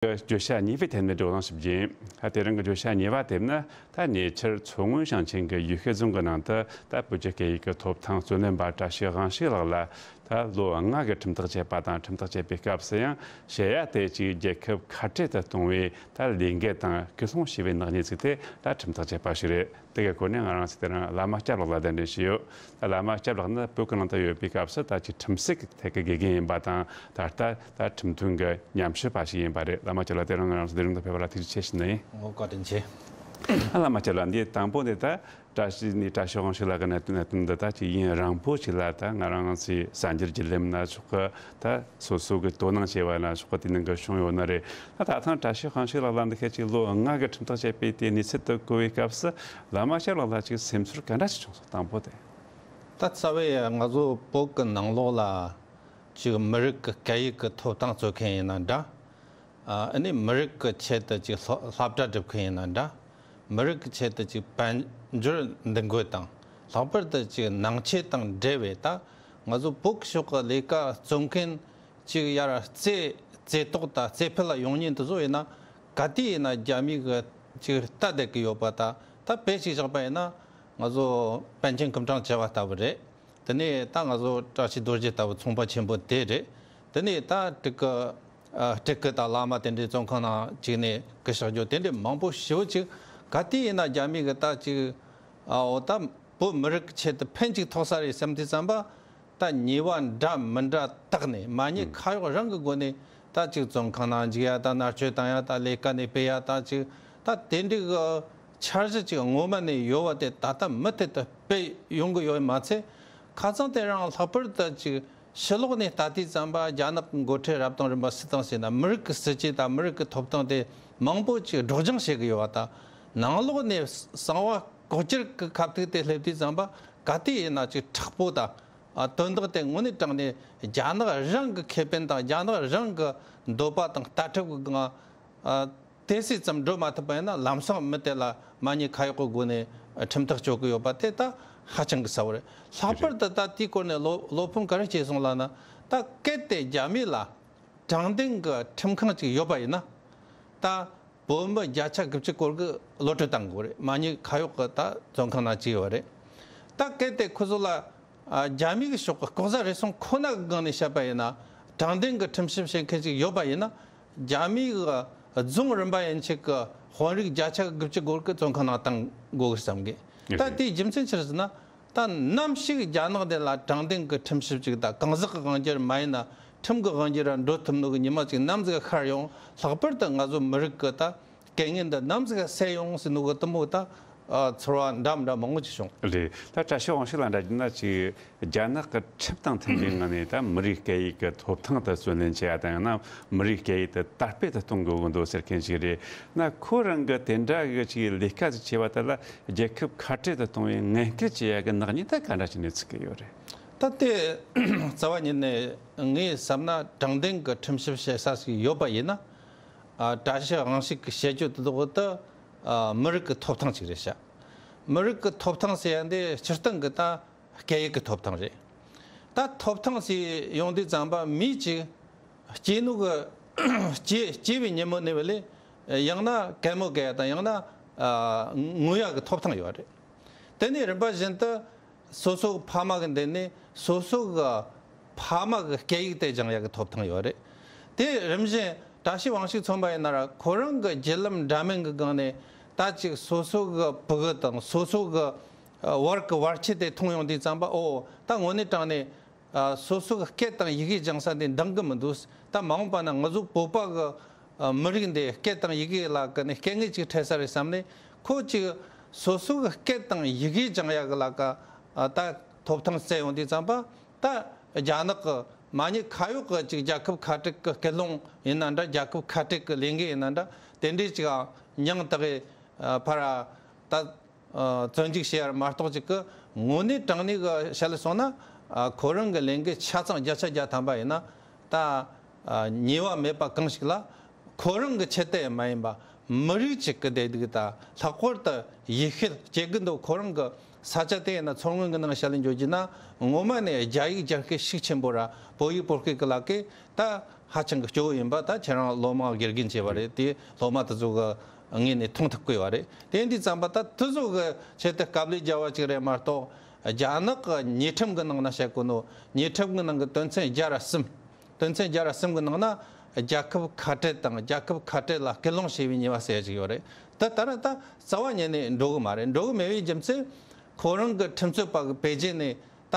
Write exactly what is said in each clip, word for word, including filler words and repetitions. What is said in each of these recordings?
གི་བརྗོད་བྱ་གཉིས་པའི་ཐད་ནས་བགྲོ་གླེང་ཞིབ་རྒྱུ་ཡིན། ད་དེ་རིང་གི་བརྗོད་བྱ་གཉིས་པ་དེ་ནི་ད་ཉེ་ཆར་མཚོ་སྔོན་ཞིང་ཆེན་གྱི་ཡུལ་ཤུལ་རྫོང་གི་ནང་དུ་ད་བོད་ཀྱི་སྐད་ཡིག་གི་ཐོབ་ཐང་རྩོད་ལེན་པ་བཀྲ་ཤིས་དབང་ཕྱུག་ལགས་ལ་ད་ལོ་ལྔ་གི་ཁྲིམས་ཐག་བཅད་པ་དང་། ཁྲིམས་ཐག་བཅད་པའི་སྐབས་སུ་ཡང་ཞུ་ཡ་དེ་ཅིག་རྒྱལ་ཁབ་ཁ་བྲལ་དུ་གཏོང་བའི་ད་ལས་འགུལ་དང་སྐུལ་སློང་བྱས་པའི་ནག་ཉེས་བཙུགས་ཏེ་ད་ཁྲིམས་ཐག་བཅད་པ་ཞིག་རེད། དེ་གའི་སྐོར་ནས་ང་རང་ཚོས་དེ་རིང་བླ་མ་སྐྱབས་ལགས་ལ་གདན་འདྲེན་ཞུས་ཡོད། ད་བླ་མ་སྐྱབས་ལགས་ནི་བོད་ཀྱི་ནང་དུ་ཡོད་པའི་སྐབས་སུ་ད་ཅིག་ཁྲིམས་སྲིད་ཀྱི་ཐད་ཀྱི་དགེ་རྒན་ཡིན་པ་དང་། ད་ལྟ་ད་ཁྲིམས་དོན་གྱི་ཉམས་ཞིབ་པ་ཞིག་ཡིན་པ་རེད། བླ་མ་སྐྱབས་ལགས་དེ་རིང་ང་རང་ཚོ་དེ་རིང་དུ་ཕེབས་པ་ལ་ཐུགས་རྗེ་ཆེ་ཞུ་ནི་ཡིན། ཨོ། བཀའ་དྲིན་ཆེ། ཨ། བླ་མ་སྐྱབས་ལགས། འདི་དང་པོ་ནས་ད་བཀྲ་ཤིས་ནས་བཀྲ་ཤིས་དབང་ཕྱུག་ལགས་ཀྱི་གནད་དོན་དེ་ད་ཅིག་ཡུན་རིང་པོ་ཞིག་ལ་ད་ང་རང་ཚོའི་གསར་འགྱུར་བརྒྱུད་ལམ་ན་ཆོག་གི། ད་སོ་སོ་གི་དོ་སྣང་བྱས་པ་ན་ཆོག་གི། དེ་ནང་གི་བྱུང་ཡོད་ནི་རེད། ད་ད་ཐེངས་བཀྲ་ཤིས་དབང་ཕྱུག་ལགས་ལ་འདི་ཁ་ཅིག་ལོ་ལྔ་གི་ཁྲིམས་ཐག་བཅད་པའི་དེ་གནས་ཚུལ་དུ་གོ་བའི་སྐབས་སུ་བླ་མ་སྐྱབས་ལགས་ལ་ཅིག་སེམས་ཚོར་ག་འདྲ་ཞིག་བྱུང་སོང་། དང་པོ་དེ། ད་རྩ་བའི་ང་ཚོ་བོད་ཀྱི་ནང་ལོགས་ལ་ཅིག་མི་རིགས་ཀྱི་སྐད་ཡིག་གི་ཐོབ་ཐང་རྩོད་མཁན་ཡིན་ན་འདྲ། ཨ་ནི་མི་རིགས་ཀྱི་ཆེད་དུ་ཅིག་སློ་སློབ་གྲྭ་སྒྲུབ་མཁན་ཡིན་ན་འདྲ། མི་རིགས་ཀྱི་ཆེད་དུ་ཅིག་དཔལ་འབྱོར་འདུ་འགོད་དང་། ལྷག་པར་དུ་ཅིག་ནང་ཆོས་དང་འབྲེལ་བའི་ད་ང་ཚོ་བོད་ཀྱི་ཕྱོགས་ཀྱི་ལས་ཀ་རྩོད་མཁན་ཅིག་ཡར་རྩེ་རྩེ་ཏོག་དང་རྩེ་ཕུད་ལ་ཡོང་མཁན་དེ་ཚོ་ཡིན་ན། ག་དུས་ཡིན་ན་རྒྱ་མི་གིས་ཅིག་ལྟ་བསྡད་ཀྱི་ཡོད་པ་དང་། ད་དཔེ་ཞིག་བཞག་པ་ཡིན་ན། ང་ཚོ་པཎ་ཆེན་སྐུ་ཕྲེང་བཅུ་པ་ལྟ་བུ་རེད། དེ་ནས་ད་ང་ཚོ་བཀྲ་ཤིས་རྡོ་རྗེ་ལྟ་བུ་ཚོང་པ་ཆེན་པོ་དེ་རེད། དེ་ནས་ད་སྤྲུལ་སྐུ། ཨ། སྤྲུལ་སྐུ་དང་བླ་མ་དེ་འདྲའི་བཙོན་ཁང་ནང་བཅུག་ནས་སྐུ་གཤེགས་རྒྱུ་དེ་འདྲའི་མང་པོ་ཞེ་པོ་ཅིག་ག་དུས་ཡིན་ན་རྒྱ་མི་གིས་ད་ཅིག་ཨ། འོ། ད་བོད་མི་རིགས་ཀྱི་ཆེད་དུ་ཕན་ཅིག་ཐོགས་ས་རེད་བསམ་དུས་ཙམ་པ། ད་ཉེས་པ་འདྲ་མི་འདྲ་བཏགས་ནས། མ་ཉེས་ཨང་། ཁ་གཡོག་རང་གི་སྒོ་ནས་ད་ཅིག་བཙོན་ཁང་ནང་འཇུག་ཡ་དང་། མནར་གཅོད་བཏང་ཡ་དང་། ལས་ཀ་ནས་སྤེལ་ཡ་དང་། ཅིག་ད་དེ་འདྲའི་གི་འཆར་གཞི་ཅིག་སྔོན་མ་ནས་ཡོད་པ་དེ་ད་ལྟ་མུ་མཐུད་དུ་སྤེལ་ཡོང་གི་ཡོད་མ་ཚད། ཁ་སང་དེ་རིང་ལྷག་པར་དུ་ཅིག་ཕྱི་ལོགས་ནས་ལྟ་དུས་ཙམ་པ་རྒྱ་ནག་གི་འགོ་ཁྲིད་རབ་དང་རིམ་པ་སུ་དང་ཟེར་ན། མི་རིགས་ཀྱི་སྲིད་ཇུས་དང་མི་རིགས་ཀྱི་ཐོབ་ཐང་དེ་མང་པོ་ཅིག་སྒྲོག་སྦྱང་བྱེད་ཀྱི་ཡོད་པ་དང་། ནང་ལོགས་ནས་གསང་བ་ལྐོག་གྱུར་གྱི་ཁ་ཐུག་དེ་སླེབས་དུས་ཙམ་པ་ག་དུས་ཡིན་ན་ཅིག་མཁྲེགས་པོ་དང་། ཨ། དོན་དག་དེ་དངོས་གནས་དྲང་གནས་རྒྱ་ནག་རང་གི་ཁེ་ཕན་དང་། རྒྱ་ནག་རང་གི་འདོད་པ་དང་ལྟ་གྲུབ་ཀྱི་སྒང་། ཨ། དེ་སྲིད་ཙམ་འགྲོ་མ་ཐུབ་པ་ཡིན་ན། ལམ་སང་མི་དེ་ལ་མ་ཉེས་ཁ་གཡོག་གི་སྒོ་ནས་ཁྲིམས་ཐག་གཅོད་ཀྱི་ཡོད་པ་དེ་ད་ཧ་ཅང་གི་གསལ་བོ་རེད། ལྷག་པར་དུ་ད་དེའི་སྐོར་ནས་བློ་བློ་ཕམ་ག་རེ་སྐྱེས་སོང་ལབ་ན། ད་གལ་ཏེ་རྒྱ་མི་ལ་དྲང་བདེན་གྱི་ཁྲིམས་ཁང་ཅིག་ཡོད་པ་ཡིན་ན། ད་བོད་མི་བརྒྱ་ཆ་དགུ་བཅུ་སྐོར་གྱིས་གློད་གྲོལ་བཏང་དགོས་རེད། མ་ཉེས་ཁ་གཡོག་གིས་ད་བཙོན་ཁང་ནང་བཅུག་ཡོད་རེད། ད་གལ་ཏེ་ཁོ་ཚོ་ལ། ཨ། རྒྱ་མི་གི་ཕྱོགས་ཀྱི་ལྐོག་ཟ་རུལ་སུངས་ཁོ་ན་གི་སྒང་ནས་བཤད་པ་ཡིན་ན། དྲང་བདེན་གྱི་ཁྲིམས་ཞིབ་བྱེད་མཁན་ཅིག་ཡོད་པ་ཡིན་ན། རྒྱ་མིའི་རྫོང་རིམ་པ་ཡན་ཆད་ཀྱི་དཔོན་རིགས་བརྒྱ་ཆ་དགུ་བཅུ་སྐོར་གྱིས་བཙོན་ཁང་ནང་བཏང་དགོས་ཀྱི་བསམ་གི། ད་དེའི་རྒྱུ་མཚན་ཅི་རེད་ཟེར་ན། ད་ནམ་ཞིག་རྒྱ་ནག་འདི་ལ་དྲང་བདེན་གྱི་ཁྲིམས་ཞིབ་ཅིག་དང་། གང་ཟག་གི་དབང་སྒྱུར་མ་ཡིན་ན་ཁྲིམས་ཀྱི་དབང་སྒྱུར་ར་འགྲོ་ཐུབ་ནོ་གི་ཉི་མ་ཅིག་ནམ་ཟིག་ཤར་ཡོང་། ལྷག་པར་དུ་ང་ཚོ་མི་རིགས་ཀྱི་ད་སྐད་ངན་འདི་ནམ་ཟིག་སེལ་ཡོང་ཟེར་ནོ་གི་དེ་མོ་ད། ཨ། ཚོར་བ་འདྲ་མི་འདྲ་མང་པོ་ཅིག་བྱུང་། རེད། ད་བཀྲ་ཤིས་དབང་ཕྱུག་ལ་འདྲ་བྱས་ན་ཅིག་རྒྱ་ནག་གི་ཁྲིམས་དང་མཐུན་པའི་ངང་ནས་ད་མི་རིགས་སྐད་ཡིག་གི་ཐོབ་ཐང་དེ་རྩོད་ལེན་བྱེད་ཡ་དང་། ཡང་ན་མི་རིགས་སྐད་ཡིག་དེ་དར་སྤེལ་དུ་གཏོང་དགོས་ཀྱི་འདུག་ཟེར་མཁན་ཞིག་རེད། ན་ཁོ་རང་གི་དེ་འདྲ་གི་ཅིག་ལས་ཀ་ཅིག་བྱེད་པ་དེ་ལ་རྒྱལ་ཁབ་ཁ་བྲལ་དུ་གཏོང་བའི་ངན་སྐུལ་བྱེད་ཡ་གི་ནག་ཉེས་དེ་ག་འདྲ་བྱས་ནས་ཚུགས་ཀྱི་ཡོད་རེད། ད་དེ་རྩ་བ་ཉིད་ནས་ངས་བསམ་ན། དྲང་བདེན་གྱི་ཁྲིམས་ཞིབ་བྱེད་ས་ཞིག་ཡོད་པ་ཡིན་ན། ཨ། བཀྲ་ཤིས་དབང་ཕྱུག་གིས་བཤད་རྒྱུ་དེ་དག་དེ། ཨ། མི་རིགས་ཀྱི་ཐོབ་ཐང་ཅིག་རེད་ཤག་མི་རིགས་ཀྱི་ཐོབ་ཐང་ཟེར་ཡ་འདི་སྤྱིར་བཏང་གི་ད་སྐད་ཡིག་གི་ཐོབ་ཐང་རེད། ད་ཐོབ་ཐང་ཟེར་ཡོང་དུས་ཙམ་པ། མི་གཅིག་སྐྱེས་ནོ་གི་སྐྱེས་སྐྱེས་པའི་ཉིན་མོ་ནས་བ་ལས་ཡང་ན་གད་མོ་བགད་ཡ་དང་། ཡང་ན། ཨ། ངུ་ཡ་གི་ཐོབ་ཐང་ཡོད་རེད། དེ་ནས་རིམ་པ་བཞིན་དུ་སོ་སོ་གི་ཕ་མ་གི་མདུན་ནས་སོ་སོ་གི་ཕ་མ་གི་སྐད་ཡིག་དེ་སྦྱང་ཡ་གི་ཐོབ་ཐང་ཡོད་རེད། དེ་རིམ་བཞིན་བཀྲ་ཤིས་དབང་ཕྱུག་མཚོན་པ་ཡིན་ན་ར། ཁོ་རང་གི་བརྒྱུད་ལམ་འདྲ་མིན་གི་སྒང་ནས་ད་ཅིག་སོ་སོ་གི་ཕྲུ་གུ་དང་སོ་སོ་གི་བར་གི་བར་ཁྱད་དེ་མཐོང་ཡོང་དུས་ཙམ་པ། ཨོ། ད་དངོས་གནས་དྲང་གནས། ཨ། སོ་སོ་གི་སྐད་དང་ཡི་གེ་སྦྱང་ས་དེ་འདང་གི་མི་འདུག་ད་མ་འོངས་པ་ན་ང་ཚོ་བོད་པ་གི། ཨ། མི་རིགས་འདི་སྐད་དང་ཡི་གེ་ལ་གི་ནི་དཀའ་ངལ་ཅིག་འཕྲད་ས་རེད་བསམ་ནས། ཁོ་ཅིག་སོ་སོ་གི་སྐད་དང་ཡི་གེ་སྦྱང་ཡ་གི་ལ་ཀ། ཨ། ད་ཐོབ་ཐང་བཙལ་ཡོང་དུས་ཙམ་པ། ད་རྒྱ་ནག་གི་མ་ཉེས་ཁ་གཡོག་གི་ཅིག་རྒྱལ་ཁབ་ཁ་བྲལ་གི་སྐུལ་སློང་ཡིན་ན་འདྲ། རྒྱལ་ཁབ་ཁ་བྲལ་གི་ལས་འགུལ་ཡིན་ན་འདྲ། དེ་འདྲའི་ཅིག་མྱིང་བཏགས་གི། ཨ། ཕར་ད། ཨ། བཙོན་འཇུག་བྱས་ཡ་མ་གཏོགས་ཅིག་གི་དངོས་གནས་དྲང་གནས་གི་བཤད་ལ་སོང་ན། ཨ། ཁོ་རང་གི་ལས་འགུལ་ཆ་ཚང་བརྒྱ་ཆ་བརྒྱ་ཐམ་པ་ཡིན་ན། ད། ཨ། ཉེས་པ་མེད་པ་གང་ཞིག་ལ། ཁོ་རང་གི་ཆེད་དུ་མ་ཡིན་པ། མི་རིགས་གཅིག་གི་བདེ་སྡུག་དང་། ལྷག་པར་དུ་ཡུལ་ཤུལ་སྐྱེ་རྒུ་མདོ་ཁོ་རང་གི་ས་ཆ་དེ་ཡིན་ན། མཚོ་སྔོན་གི་ནང་བཤད་ལ་འཇོག་རྒྱུ་ན། ངོ་མ་ནས་རྒྱ་ཡིག་སྦྱང་མཁན་ཤུགས་ཆེན་པོ་ར་བོད་ཡིག་བོད་སྐད་གི་ལ་ཀས་ད། ཧ་ཅང་གི་སྐྱོ་བོ་ཡིན་པ་ད་ཁྱེད་རང་སློབ་མ་དགེ་རྒན་བྱས་པ་རེད། དེ་སློབ་མ་དེ་ཚོ་གི་ངོས་ནས་མཐོང་ཐུབ་ཀྱི་ཡོད་རེད། དེ་འདི་ཙམ་པ་ད་དེ་ཚོ་གི་ཆེད་དུ་དཀའ་ལས་བརྒྱབ་པ་ཅིག་རེད་མ་གཏོགས། རྒྱ་ནག་གི་ཉེས་ཁྲིམས་གི་ནང་ན་བཤད་གོ་ནོ། ཉེས་ཁྲིམས་གི་ནང་གི་དོན་ཚན་བརྒྱ་ར་གསུམ། དོན་ཚན་བརྒྱ་ར་གསུམ་གི་ནང་ན་རྒྱལ་ཁབ་ཁ་བྲལ་དང་རྒྱལ་ཁབ་ཁ་བྲལ་ལ་སྐུལ་སློང་བྱས་པའི་ཉེས་པ་ཟེར་ཡ་ཅིག་ཡོད་རེད། ད་ད་ར་ད་རྩ་བ་ཉིད་ནས་འགྲོ་གི་མ་རེད། འགྲོ་གི་མེད་པའི་རྒྱུ་མཚན། ཁོ་རང་གི་ཁྲིམས་རྩོད་པ་གི་པེ་ཅིན་ནས་ད་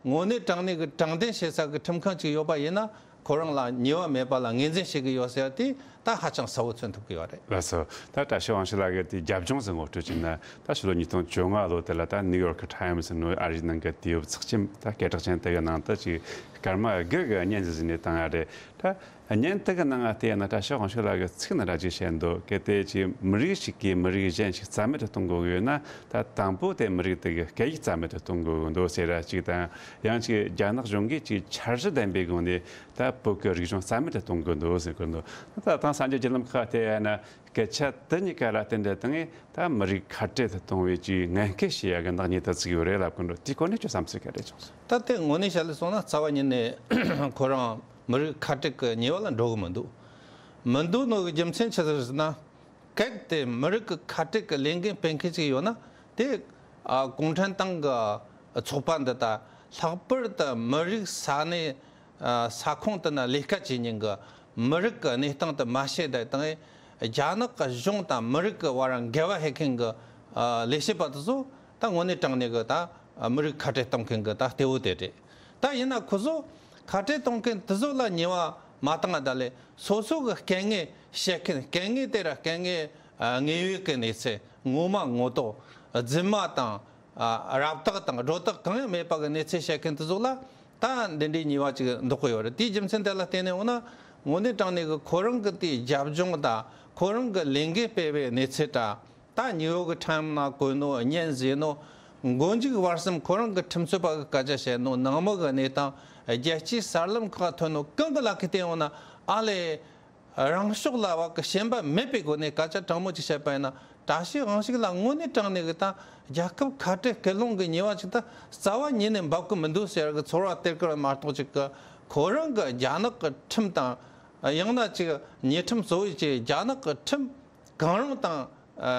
དངོས་གནས་དྲང་གནས་ཀྱི་དྲང་བདེན་བྱེད་ས་གི་ཁྲིམས་ཁང་ཅིག་ཡོད་པ་ཡིན་ན། ཁོ་རང་ལ་ཉེས་པ་མེད་པ་ལ་ངོས་འཛིན་བྱེད་ཀྱི་ཡོད་ཟེར་བ་དེ་ད་ཧ་ཅང་གསལ་བོ་མཚོན་ཐུབ་ཀྱི་ཡོད་རེད། ལགས་སོ། ད་བཀྲ་ཤིས་དབང་ཕྱུག་ལགས་ཀྱིས་དེ་རྒྱབ་ལྗོངས་སུ་ངོ་སྤྲོད་བྱས་ན། ད་ཕྱི་ལོ་ཉིས་སྟོང་བཅོ་ལྔ་ལོ་དེ་ལ་ད་ནིའུ་ཡོར་ཁི་ཊའེམ་སི་ནོ་ཨ་རིའི་ནང་གི་དུས་བབ་ཚགས་ཆེན་ད་སྐད་གྲགས་ཅན་དེ་གི་ནང་དུ་ཅིག་སྐར་མ་དགུ་གི་བརྙན་ཟིག་བཟོས་ནས་བཏང་ཡ་རེད། ད་བརྙན་དེ་གི་ནང་ང་བལྟས་ན་བཀྲ་ཤིས་དབང་ཕྱུག་ལགས་ཀྱིས་ཚིག་ནང་འདྲ་ཅིག་བཤད་འདུག་གལ་ཏེ་ཅིག་མི་རིགས་ཤིག་གིས་མི་རིགས་གཞན་ཞིག་རྩ་མེད་དུ་གཏོང་དགོས་ཀྱི་ཡོད་ན། ད་དང་པོ་དེ་མི་རིགས་དེ་གི་སྐད་ཡིག་རྩ་མེད་དུ་གཏོང་དགོས་ཀྱི་འདུག་ཟེར་ར་ཅིག་དང་། ཡང་ཅིག་རྒྱ་ནག་གཞུང་གིས་ཅིག་འཆར་གཞི་ལྡན་པའི་སྒོ་ནས་ད་བོད་ཀྱི་རིག་གཞུང་རྩ་མེད་དུ་གཏོང་དགོས་འདུག་ཟེར་གི་འདུག་ད་དེང་སང་རྒྱལ་ལམ་ཁག་བལྟས་ན་སྐད་ཆ་དེ་གཉིས་ཀ་ལ་བརྟེན་ཏེ་དང་ད་མི་རིགས་ཁ་བྲལ་དུ་གཏོང་བའི་ཅིག་ངན་སྐུལ་བྱེད་ཡ་གི་ནག་ཉེས་དེ་བཙུགས་ཡོད་རེད་ལབ་གི་འདུག་དེའི་སྐོར་ནས་ཁྱོད་བསམ་ཚུལ་ག་རེ་བྱུང་སོང་། ད་དེ་དངོས་གནས་བཤད་ལས་སོང་ན་རྩ་བ་ཉིད་ནས་ཁོ་རང་མི་རིགས་ཁ་བྲལ་གི་ཉེས་པ་ལ་འགྲོ་གི་མི་འདུག་མི་འདུག་ནོ་གི་རྒྱུ་མཚན་ཆི་ཟིག་ཟེར་ན། གལ་ཏེ་མི་རིགས་ཀྱི་ཁ་བྲལ་གྱི་ལས་འགན་སྤེལ་མཁན་ཅིག་ཡོད་ན། དེ་ཨ་གུང་ཁྲན་ཏང་གི་ཚོགས་པ་འདི་དང་། ལྷག་པར་དུ་མི་རིགས་ས་གནས་ཨ་ས་ཁོངས་དེ་ན་ལས་ཀ་བྱེད་མཁན་གྱི་མི་རིགས་ཀྱི་གནས་སྟངས་དེ་མ་ཤེས་དེ་དང་། རྒྱ་ནག་གི་གཞུང་དང་མི་རིགས་ཀྱི་བར་འགལ་བ་ཕྱེ་མཁན་གྱི་ཨ་ལས་བྱེད་པ་དེ་ཚོ་ད་དངོས་གནས་དྲང་གནས་ཀྱི་ད་མི་རིགས་ཁ་བྲལ་གཏོང་མཁན་གྱི་ད་གཏེ་བོ་དེ་རེད། ད་ཡིན་ན་ཁོ་ཚོ་ཁ་བྲལ་གཏོང་མཁན་དེ་ཚོ་ལ་ཉེས་པ་མ་བཏང་ང་ད་ལས། སོ་སོ་གི་སྐད་ངན་བཤད་མཁན། སྐད་ངན་དེ་ར་སྐད་ངན་ཨ་དངོས་ཡོད་ཀྱི་གནས་ཚུལ། ངོ་མ་ངོ་ཐོག་རྫུན་མ་དང་ཨ་རབ་བཏགས་དང་སྒྲོ་བཏགས་གང་ཡང་མེད་པ་གི་གནས་ཚུལ་བཤད་མཁན་དེ་ཚོ་ལ་ད་འདི་འདྲའི་ཉེས་པ་ཅིག་འདོགས་གི་ཡོད་རེད། དེའི་རྒྱུ་མཚན་དེ་ལ་བརྟེན་ནས་འོ་ན། དངོས་གནས་དྲང་གནས་ཀྱི་ཁོ་རང་གི་དེའི་རྒྱབ་ལྗོངས་དང་ཁོ་རང་གི་ལས་འགན་སྤེལ་བའི་གནས་ཚུལ་དང་། ད་ནིའུ་ཡོག་གི་ཊའེམ་ནང་བཀོད་ནོ། བརྙན་བཟོས་ནོ། མགོ་མཇུག་བར་གསུམ་ཁོ་རང་གི་ཁྲིམས་རྩོད་པ་གི་སྐད་ཆ་བཤད་ནོ། ནང་མི་གི་གནས་སྟངས། རྒྱལ་སྤྱིའི་གསར་ལམ་ཁག་ཐོན་ནོ་གང་གི་ལ་ཁི་བལྟས་འོང་ན། ཨ་ལས། རང་ཕྱོགས་ལ་བ་གི་ཞེན་པ་མེད་པའི་སྒོ་ནས་སྐད་ཆ་དྲང་མོ་ཅིག་བཤད་པ་ཡིན་ན། བཀྲ་ཤིས་དབང་ཕྱུག་ལ་དངོས་གནས་དྲང་གནས་གི་ད་རྒྱལ་ཁབ་ཁ་བྲལ་སྐུལ་སློང་གི་ཉེས་པ་ཅིག་ད་རྩ་བ་ཉིད་ནས་འབབ་གི་མི་འདུག་ཟེར་གི་ཚོར་བ་སྟེར་གི་མ་གཏོགས་ཅིག་གི། ཁོ་རང་གི་རྒྱ་ནག་གི་ཁྲིམས་དང་། ཡང་ན་ཅིག་ཉེས་ཁྲིམས་གཙོ་བོ་ཅིག་རྒྱ་ནག་གི་ཁྲིམས་གང་རུང་དང་ཨ་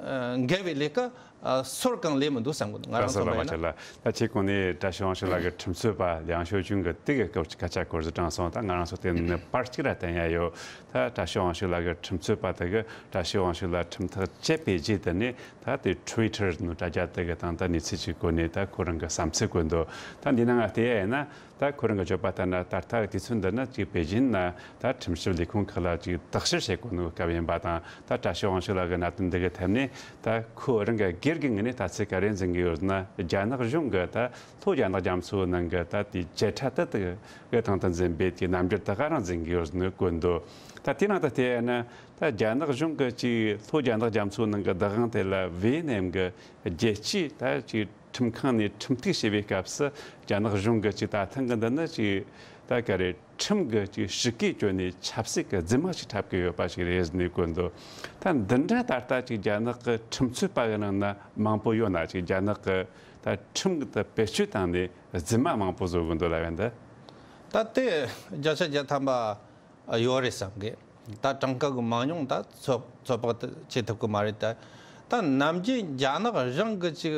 ཨ་འགལ་བའི་ལས་ཀ་ཨ་སོར་གང་ལས་མི་འདུག་བསམ་གི་འདུག་ང་རང་ཚོ་ལ་མ་ཆ་ལ། ད་ཆེ་གོང་ནས་བཀྲ་ཤིས་དབང་ཕྱུག་ལགས་ཀྱི་ཁྲིམས་རྩོད་པ་ལིའང་ཞའོ་ཅུན་གྱི་དེ་གི་སྐོར་གྱི་སྐད་ཆ་སྐོར་ཟིག་དྲངས་སོང་། ད་ང་རང་ཚོ་དེ་ནས་པར་གཅིག་ར་བསྟན་ཡ་ཡོད། ད་བཀྲ་ཤིས་དབང་ཕྱུག་ལགས་ཀྱི་ཁྲིམས་རྩོད་པ་དེ་གི་བཀྲ་ཤིས་དབང་ཕྱུག་ལགས་ཁྲིམས་ཐག་བཅད་པའི་རྗེས་དེ་ནས་ད་དེ་ཊུ་ཝི་ཊར་ནང་དྲ་རྒྱ་དེ་གི་སྟེང་ད་གནས་ཚུལ་གྱི་སྒོ་ནས་ད་ཁོ་རང་གི་བསམ་ཚུལ་བཀོད་འདུག་ད་འདི་ནང་ང་བལྟས་ཡ་ཡིན་ན། ད་ཁོ་རང་གི་བརྗོད་པ་ལྟར་ན། ད་ལྟ་གི་དུས་ཚོད་འདི་ན་ཅིག་པེ་ཅིན་ན་ད་ཁྲིམས་ཞིབ་ལས་ཁུངས་ཁག་ལ་ཅིག་དག་བཤེར་བྱེད་དགོས་ནོ་སྐབས་ཡིན་པ་དང་། ད་བཀྲ་ཤིས་དབང་ཕྱུག་ལགས་ཀྱི་གནད་དོན་འདི་གི་ཐད་ནས་ད་ཁོ་རང་གི་སྒེར་གྱི་ངོས་ནས་ལྟ་ཚུལ་ག་རེ་འཛིན་གྱི་ཡོད་ན། རྒྱ་ནག་གཞུང་གི་ད་ལྷོ་རྒྱ་ནག་རྒྱ་མཚོའི་ནང་གི་ད་དེ་བྱེ་བྲག་ཏུ་དེ་གི་སྟེང་དུ་འཛིན་པའི་དེ་རྣམ་འགྱུར་དེ་ག་རང་འཛིན་གྱི་ཡོད་ནོ་བཀོད་འདུག་ད་དེ་ནང་དུ་བལྟས་ན། ད་རྒྱ་ནག་གཞུང་གི་ཅིག་ལྷོ་རྒྱ་ནག་རྒྱ་མཚོའི་ནང་གི་བདག་དབང་དེ་ལ་ཝེ་ནམ་གི་རྒྱལ་སྤྱིའི་ད་ཅིག་ཁྲིམས་ཁང་ནས་ཁྲིམས་གཏུག་བྱས་པའི་སྐབས་སུ། རྒྱ་ནག་གཞུང་གི་ཅིག་ད་ཐེངས་གི་འདི་ནི་ཅིག་ད་ག་རེ། ཁྲིམས་གི་ཅིག་ཧྲིལ་གེ་བཅོལ་ནས་ཆབ་སྲིད་ཀྱི་རྫུན་མ་ཞིག་འཁྲབ་གི་ཡོད་པ་ཞིག་རེད་ཟེར་ནས་བཀོད་འདུག་ད་འདི་འདྲ་ད་ལྟ་ཅིག་རྒྱ་ནག་གི་ཁྲིམས་རྩོད་པ་གི་ནང་ན་མང་པོ་ཡོད་ན། ཅིག་རྒྱ་ནག་གི་ད་ཁྲིམས་གི་ད་བེད་སྤྱོད་བཏང་ནས་རྫུན་མ་མང་པོ་བཟོ་གི་འདུག་ལབ་ཡ་འདི། ད་དེ་བརྒྱ་ཆ་བརྒྱ་ཐམ་པ་ཡོད་རེད་བསམ་གི། ད་གྲངས་ཀ་གི་མང་ཉུང་ད་ཚོད་ཚོད་དཔག་ཏུ་བྱེད་ཐུབ་གི་མ་རེད། ད་ད་ནམ་རྒྱུན་རྒྱ་ནག་རང་གི་ཅིག་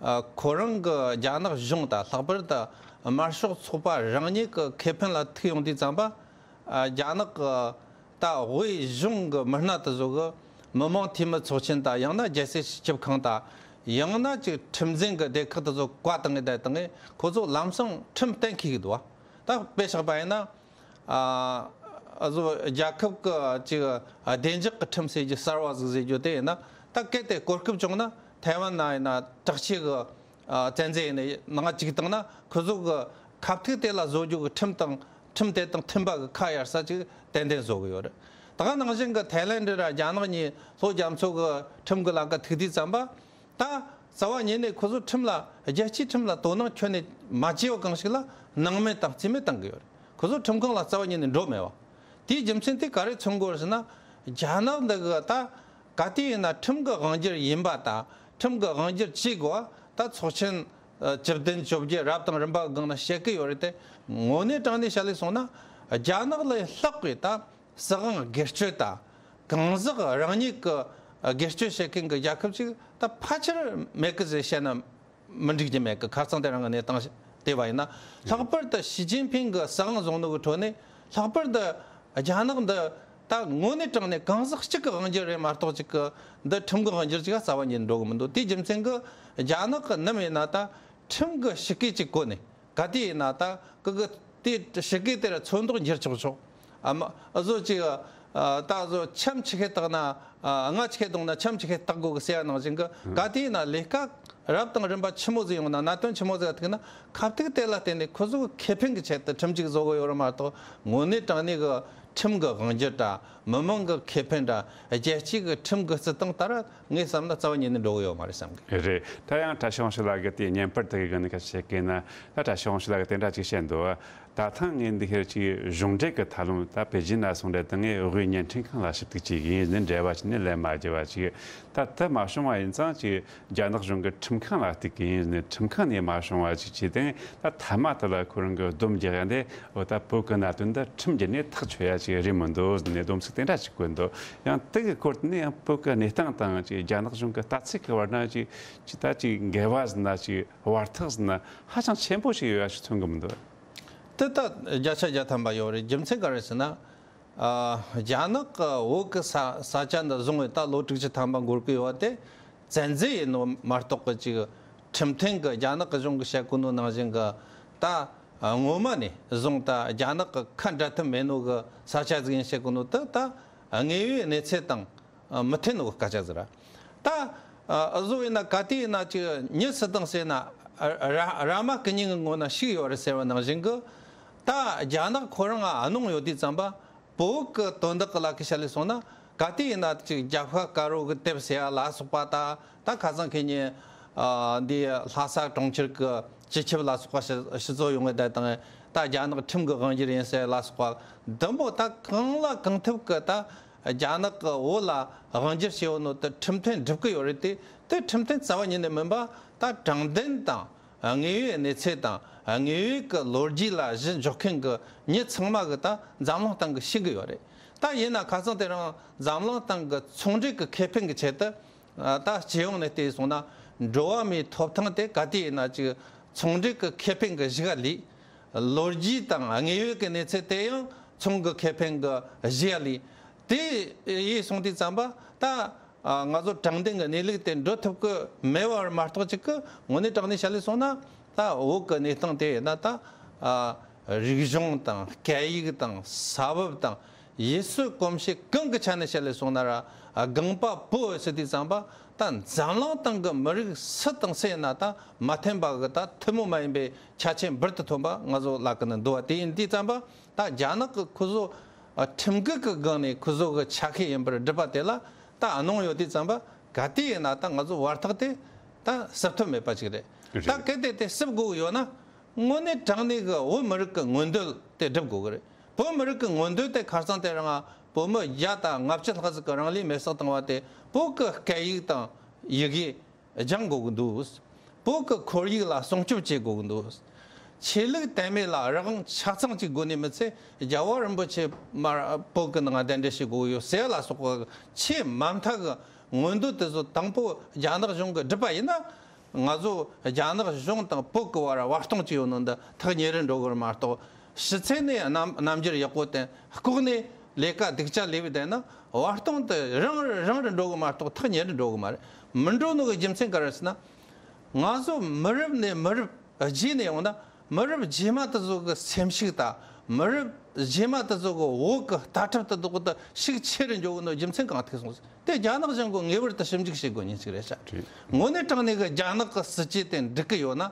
ཨ་ཁོ་རང་གི་རྒྱ་ནག་གཞུང་དང་། ལྷག་པར་དུ་དམར་ཤོག་ཚོགས་པ་རང་ཉིད་ཀྱི་ཁེ་ཕན་ལ་ཐུག་ཡོང་དུས་ཙམ་པ། ཨ་རྒྱ་ནག་གི་ད་དབུས་གཞུང་གི་མི་སྣ་དེ་ཚོ་གི་མི་དམངས་འཐུས་མི་ཚོགས་ཆེན་དང་། ཡང་ན་རྒྱལ་སྲིད་སྤྱི་ཁྱབ་ཁང་དང་། ཡང་ན་ཅིག་ཁྲིམས་འཛིན་གྱི་སྡེ་ཁག་དེ་ཚོ་བཀའ་བཏང་གི་བསྡད་བཏང་གི། ཁོ་ཚོ་ལམ་སང་ཁྲིམས་གཏན་འཁེལ་གི་འདུག་བ། ད་དཔེ་བཞག་པ་ཡིན་ན། ཨ་ཨ་ཟོ་རྒྱལ་ཁབ་ཀྱི་ཅིག་བདེ་འཇགས་ཀྱི་ཁྲིམས་ཟེར་རྒྱུ་གསར་བ་ཟིག་ཟེར་རྒྱུ་དེ་ཡིན་ན། ད་གལ་ཏེ་གོ་སྐབས་བྱུང་ན་ཐའེ་ཝན་ན་ཡིན་ན། དྲག་ཆས་ཀྱི་ཨ་བཙན་འཛུལ་ཡིན་ན་ནང་བཅུག་བཏང་ན། ཁོ་ཚོ་གི་ཁ་ཐུག་དེ་ལ་བཟོ་རྒྱུ་གི་ཁྲིམས་དང་། ཁྲིམས་དེ་དང་མཐུན་པ་གི་ཁ་གཡར་ས་ཅིག་ཏན་ཏན་བཟོ་གི་ཡོད་རེད། ད་ག་ནང་བཞིན་གི་ཐའེ་ལེན་ཌི་ར་རྒྱ་ནག་གཉིས་ལྷོ་རྒྱ་མཚོ་གི་ཁྲིམས་གི་ལམ་ཁ་ཐུག་དུས་ཙམ་པ། ད་རྩ་བ་ཉིད་ནས་ཁོ་ཚོ་ཁྲིམས་ལ། རྒྱལ་སྤྱིའི་ཁྲིམས་ལ་དོ་སྣང་ཁྱོན་ནས་མ་བྱས་པ་གང་ཞིག་ལ་སྣང་མེད་དང་རྩིས་མེད་བཏང་གི་ཡོད་རེད། ཁོ་ཚོ་ཁྲིམས་ཁང་ལ་རྩ་བ་ཉིད་ནས་འགྲོ་མེད་པ། དེའི་རྒྱུ་མཚན་དེ་ག་རེ་མཚོན་གྱི་ཡོད་རེད་ཟེར་ན། རྒྱ་ནག་འདི་གི་ད་ག་དུས་ཡིན་ན་ཁྲིམས་ཀྱི་དབང་སྒྱུར་ཡིན་པ་དང་། ཁྲིམས་ཀྱི་དབང་སྒྱུར་བྱེད་དགོས་པ་ད་ཚོགས་ཆེན་ཨ་བཅུ་བདུན་བཅོ་བརྒྱད་རབ་དང་རིམ་པ་གི་སྒང་ན་བཤད་ཀྱི་ཡོད་རེད་དེ། དངོས་གནས་དྲང་གནས་བཤད་ལས་སོང་ན། རྒྱ་ནག་ལས་ལྷག་པའི་ད་སྲིད་དབང་སྒེར་གཅོད་དང་གང་ཟག་རང་ཉིད་ཀྱི་སྒེར་གཅོད་བྱེད་མཁན་གྱི་རྒྱལ་ཁབ་ཅིག་ད་ཕལ་ཆེར་མེད་ཀི་ཟེར་བཤད་ན་མི་འགྲིག་རྒྱུ་མེད་ཀི། ཁ་རྩང་དེ་རིང་གི་གནས་སྟངས་བལྟས་པ་ཡིན་ན། ལྷག་པར་དུ་ཞི་ཅིན་ཕིང་གི་སྲིད་དབང་བཟུང་ནོ་གི་ཁྲོད་ནས་ལྷག་པར་དུ་རྒྱ་ནག་འདི་ད་དངོས་གནས་དྲང་གནས་གང་ཟག་གཅིག་གི་དབང་སྒྱུར་རེད་མ་གཏོགས་ཅིག་གི་འདི་ཁྲིམས་ཀྱི་དབང་སྒྱུར་ཅིག་རྩ་བ་ཉིད་འགྲོ་གི་མི་འདུག། དེའི་རྒྱུ་མཚན་གྱིས་རྒྱ་ནག་གི་ནམ་ཡིན་ན་ད་ཁྲིམས་ཀྱི་ཞི་བཀོད་ཅིག་བཀོད་ནས། ག་དུས་ཡིན་ན་ད་ཀི་ཀི་དེ་ཞི་བཀོད་དེར་ཚོན་མདོག་འགྱུར་ཆོག་ཆོག། ཨ་མ་ཨ་ཟོ་ཅིག་ཨ་ད་ཟོ་འཆམ་ཆི་ཁེ་བཏགས་ན་ཨ་རྔ་ཆི་ཁེ་བརྡུངས་ན་འཆམ་ཆི་ཁེ་བཏགས་དགོས་གི་ཟེར་ཡ་ནང་བཞིན་གི། ག་དུས་ཡིན་ན་ལས་ཀ་རབ་དང་རིམ་པ་ཆི་མོ་ཟིག་ཡོང་ན། གནད་དོན་ཆི་མོ་ཟིག་ཐུག་ན། ཁ་ཐུག་དེ་ལ་བརྟེན་ནས་ཁོ་ཚོ་གི་ཁེ་ཕན་གི་ཆེད་དུ་ཁྲིམས་ཅིག་བཟོ་གི་ཡོད་རེད་མ་གཏོགས། དངོས་གནས་དྲང་གནས་གི་ཁྲིམས་གི་དབང་སྒྱུར་དང་མི་མང་གི་ཁེ་ཕན་དང་རྒྱལ་སྤྱིའི་གི་ཁྲིམས་གི་སྲིད་ཏང་ལྟར་ངས་བསམ་ན་རྩ་བ་ཉིད་ནས་འགྲོ་གི་ཡོད་མ་རེད་བསམ་གི། རེད། ད་ཡང་བཀྲ་ཤིས་དབང་ཕྱུག་ལགས་ཀྱིས་དེ་བརྙན་པར་དེ་གི་སྒང་ནས་སྐད་ཆ་བཤད་གི་ན། ད་བཀྲ་ཤིས་དབང་ཕྱུག་ལགས་ཀྱིས་དེ་འདྲ་ཅིག་བཤད་འདུག། ད་ཐེངས་ངས་འདི་ཁེར་ཅིག་གཞུང་འབྲེལ་གྱི་ཐབས་ལམ། ད་པེ་ཅིན་ལ་སོང་རེད། ད་ངས་དབུས་བརྙན་འཕྲིན་ཁང་ལ་ཞིབ་ཏུ་ཅིག་ཡིན་ནི་འབྲེལ་བ་བྱས་ནས་ལན་མ་བརྒྱབ་པ་ཅིག། ད་དེ་མ་བྱུང་བ་ཡིན་ཙང་ཅིག་རྒྱ་ནག་གཞུང་གི་ཁྲིམས་ཁང་ལ་གཏུག་གི་ཡིན་ནི། ཁྲིམས་ཁང་ནས་མ་བྱུང་བ་ཅིག་བྱས་ཏེ། ད་མཐའ་མ་དེ་ལ་ཁོ་རང་གི་སྡོམ་རྒྱག་ཡ་འདི། འོ་ད་བོད་ཀྱི་གནད་དོན་འདི་ཁྲིམས་བརྒྱུད་ནས་ཐག་ཆོད་ཡ་ཅིག་རེད་མི་འདུག་ཟེར་ནས་སྡོམ་ཚིག་དེ་འདྲ་ཅིག་བཀོད་འདུག། ཡང་དེ་གི་སྐོར་དེ་ནས་ཡང་བོད་ཀྱི་གནས་སྟངས་དང་ཅིག་རྒྱ་ནག་གཞུང་གི་ལྟ་ཚུལ་གྱི་བར་ན་ཅིག་ཅིག་ད་ཅིག་འགལ་བ་ཟེར་ན། ཅིག་བར་ཐག་ཟེར་ན་ཧ་ཅང་ཆེན་པོ་ཞིག་ཡོད་ཡ་ཞིག་མཚོན་གི་མི་འདུག། དེ་ད་བརྒྱ་ཆ་བརྒྱ་ཐམ་པ་ཡོད་རེད། རྒྱུ་མཚན་ག་རེ་ཟེར་ན། ཨ། རྒྱ་ནག་གི་བོད་ཀྱི་ས་ས་ཆ་འདི་བཟུང་བའི་ད་ལོ་དྲུག་ཅུ་ཐམ་པ་འགོར་གི་ཡོད་པ་དེ་བཙན་འཛུལ་ཡིན་ནོ་མ་གཏོགས་གི་ཅིག་ཁྲིམས་མཐུན་གི་རྒྱ་ནག་གི་གཞུང་གི་བཤད་གོ་ནོ་ནང་བཞིན་གི་ད་སྔོན་མ་ནས་བཟུང་ད་རྒྱ་ནག་གི་ཁ་འབྲལ་ཐབས་མེད་ནོ་གི་ས་ཆ་ཟིག་ཡིན་བཤད་གོ་ནོ་དེ་ད་དངོས་ཡོད་གནས་ཚུལ་དང་མི་མཐུན་ནོ་གི་སྐད་ཆ་ཟིག་ར། ད་ཨ་བཟོ་ཡིན་ན་ག་དུས་ཡིན་ན་ཅིག་མྱི་སུ་དང་ཟེར་ན་ར་ར་མ་ཀི་ཉིང་གི་ངོ་ན་ཤིག་ཡོད་རེད་ཟེར་བ་ནང་བཞིན་གི། ད་རྒྱ་ནག་ཁོ་རང་ང་གནོང་ཡོད་དུས་ཙམ་པ། བོད་ཀྱི་དོན་དག་གི་ལ་ཁི་བཤད་ལས་སོང་ན། ག་དུས་ཡིན་ན་ཅིག་རྒྱབ་ཤ་དཀར་པོ་གི་དེབ་ཟེར་ཡ་ལ་སོགས་པ། ད་ད་ཁ་སང་ཁེ་ཉིན་ཨ་འདི་ལྷ་ས་གྲོང་ཁྱེར་གྱི་སྤྱི་ཁྱབ་ལ་སོགས་པ་སྤྱི་སྤྱི་ཚོགས་ཡོང་གི་བསྡད་དང་། ད་རྒྱ་ནག་ཁྲིམས་ཀྱི་དབང་སྒྱུར་ཡིན་ཟེར་ལ་སོགས་པ་འདི་མོ་ད་གང་ལ་གང་ཐུབ་ཀྱི་ད་རྒྱ་ནག་གི་བོད་ལ་དབང་སྒྱུར་བྱས་ཡོད་ནོ་དེ་ཁྲིམས་མཐུན་འགྲུབ་ཀྱི་ཡོད་རེད་དེ། དེ་ཁྲིམས་མཐུན་རྩ་བ་ཉིད་ནས་མིན་པ། ད་དྲང་བདེན་དང་དངོས་ཡོད་གནས་ཚུལ་དང་དངོས་ཡོད་ཀྱི་ལོ་རྒྱུས་ལ་གཞི་འཇོག་མཁན་གྱི་མྱི་ཚང་མ་གིས་ད་འཛམ་གླིང་སྟེང་གི་ཤེས་ཀྱི་ཡོད་རེད། ད་ཡིན་ན་ཁ་སང་དེ་རིང་འཛམ་གླིང་སྟེང་གི་ཚོང་འབྲེལ་གྱི་ཁེ་ཕན་གྱི་ཆེད་དུ། ད་སྤྱི་ཡོངས་ནས་བལྟས་སོང་ན་འགྲོ་བ་མིའི་ཐོབ་ཐང་དེ་ག་དུས་ཡིན་ན་ཅིག་ཚོང་འབྲེལ་གྱི་ཁེ་ཕན་གྱི་གཞི་ག་ལུས། ལོ་རྒྱུས་དང་དངོས་ཡོད་ཀྱི་གནས་ཚུལ་དེ་ཡང་ཚོང་གི་ཁེ་ཕན་གྱི་གཞི་ག་ལུས། དེ་ཡིན་སོང་དུས་ཙམ་པ་ད་ང་ཚོ་དྲང་བདེན་གྱི་གནས་ལུགས་དེ་འགྲོ་ཐུབ་ཀྱི་མེད་པ་མ་གཏོགས། ཅིག་གི་དངོས་གནས་དྲང་གནས་བཤད་ལས་སོང་ན། ད་བོད་ཀྱི་གནས་སྟངས་དེ་ཡིན་ན་ད་རིག་གཞུང་དང་སྐད་ཡིག་དང་ས་བབ་དང་ཡུལ་སྲོལ་གོམས་གཤིས་གང་གི་ཆ་ནས་བཤད་ལས་སོང་ན་ར། ཨ་རྐང་པ་བོད་ཟེར་དུས་ཙམ་པ་ད་འཛམ་གླིང་སྟེང་གི་མི་རིགས་སུ་དང་སུ་ཡིན་ན་ད་མ་མཐུན་པ་གི་ད་ཐུན་མོང་མ་ཡིན་པའི་ཆ་རྐྱེན་འབུར་དུ་ཐོན་པ་ང་ཚོ་ལ་ཀི་ནི་འདུག་པ། དེ་ཡིན་དུས་ཙམ་པ་ད་རྒྱ་ནག་གི་ཁོ་ཚོ་ཨ་ཁྲིམས་འགལ་གི་སྒང་ནས་ཁོ་ཚོ་གི་ཆ་ཤས་ཡིན་པར་སྒྲུབ་པ་དེ་ལ་ད་གནོང་ཡོད་དུས་ཙམ་པ། ག་དུས་ཡིན་ན་ད་ང་ཚོ་བར་ཐག་དེ་ད་སུབ་ཐབས་མེད་པ་ཅིག་རེད། རེད། ད་གལ་ཏེ་དེ་སུབ་དགོས་ཀྱི་ཡོད་ན། དངོས་གནས་དྲང་གནས་ཀྱི་བོད་མི་རིགས་ཀྱི་མངོན་འདོད་དེ་སྒྲུབ་དགོས་ཀྱི་རེད། བོད་མི་རིགས་ཀྱི་མངོན་འདོད་དེ་ཁ་སང་དེ་རིང་བོད་མི་བརྒྱ་དང་ལྔ་བཅུ་ལྷག་ཙམ་གྱིས་རང་ལུས་མེར་སྲེག་བཏང་བ་དེ། བོད་ཀྱི་སྐད་ཡིག་དང་ཡི་གེ་སྦྱང་དགོས་ཀྱི་འདུག། བོད་ཀྱི་ཁོར་ཡུག་ལ་སྲུང་སྐྱོབ་བྱེད་དགོས་ཀྱི་འདུག། ཆོས་ལུགས་དད་མོས་ལ་རང་དབང་ཆ་ཚང་གཅིག་དགོས་ནི་མི་ཚད། རྒྱལ་བ་རིན་པོ་ཆེ་མར་བོད་ཀྱི་ནང་གདན་འདྲེན་བྱེད་དགོས་ཀྱི་ཡོད་ཟེར་ལ་སོགས་པ་ཆེས་མ་མཐའ་གི་མངོན་འདོད་དེ་ཚོ་དང་པོ་རྒྱ་ནག་གཞུང་གིས་བསྒྲུབས་པ་ཡིན་ན། ང་ཚོ་རྒྱ་ནག་གཞུང་དང་བོད་ཀྱི་བར་བར་སྟོང་ཅིག་ཡོད་ནོ་འདི་ཐག་ཉེ་རུ་འགྲོ་གི་རེད་མ་གཏོགས། ཕྱི་ཚེ་ནས་རྣམ་རྣམ་འགྱུར་ཡག་པོ་བསྟན། ལྐོག་ནས་ལས་ཀ་སྡུག་ཅག་ལས་བསྡད་ན་བར་སྟོང་དུ་རིང་རུ་རིང་རུ་འགྲོ་གི་མ་གཏོགས་ཐག་ཉེ་རུ་འགྲོ་གི་མ་རེད། མི་འགྲོ་ནོ་གི་རྒྱུ་མཚན་ག་རེ་ཟེར་ན། ང་ཚོ་མི་རབས་ནས་མི་རབས་རྗེས་ནས་ཡོང་ན། མི་རབས་རྗེས་མ་དེ་ཚོ་གི་སེམས་ཤུགས་དང་མི་རབས་རྗེས་མ་དེ་ཚོ་གི་བོད་གི་ལྟ་གྲུབ་དེ་དག་དེ་ཤུགས་ཆེ་རུ་འགྲོ་གི་ནོ་རྒྱུ་མཚན་གང་ཐུག་སོང་ཟེར། དེ་རྒྱ་ནག་གཞུང་གིས་ངེས་པར་དུ་ཞིབ་འཇུག་བྱེད་དགོས་ཉིན་ཞིག་རེད་ཤག། རེད། དངོས་གནས་དྲང་གནས་ཀྱི་རྒྱ་ནག་གི་སྲིད་ཇུས་དེ་འགྲིག་གི་ཡོད་ན།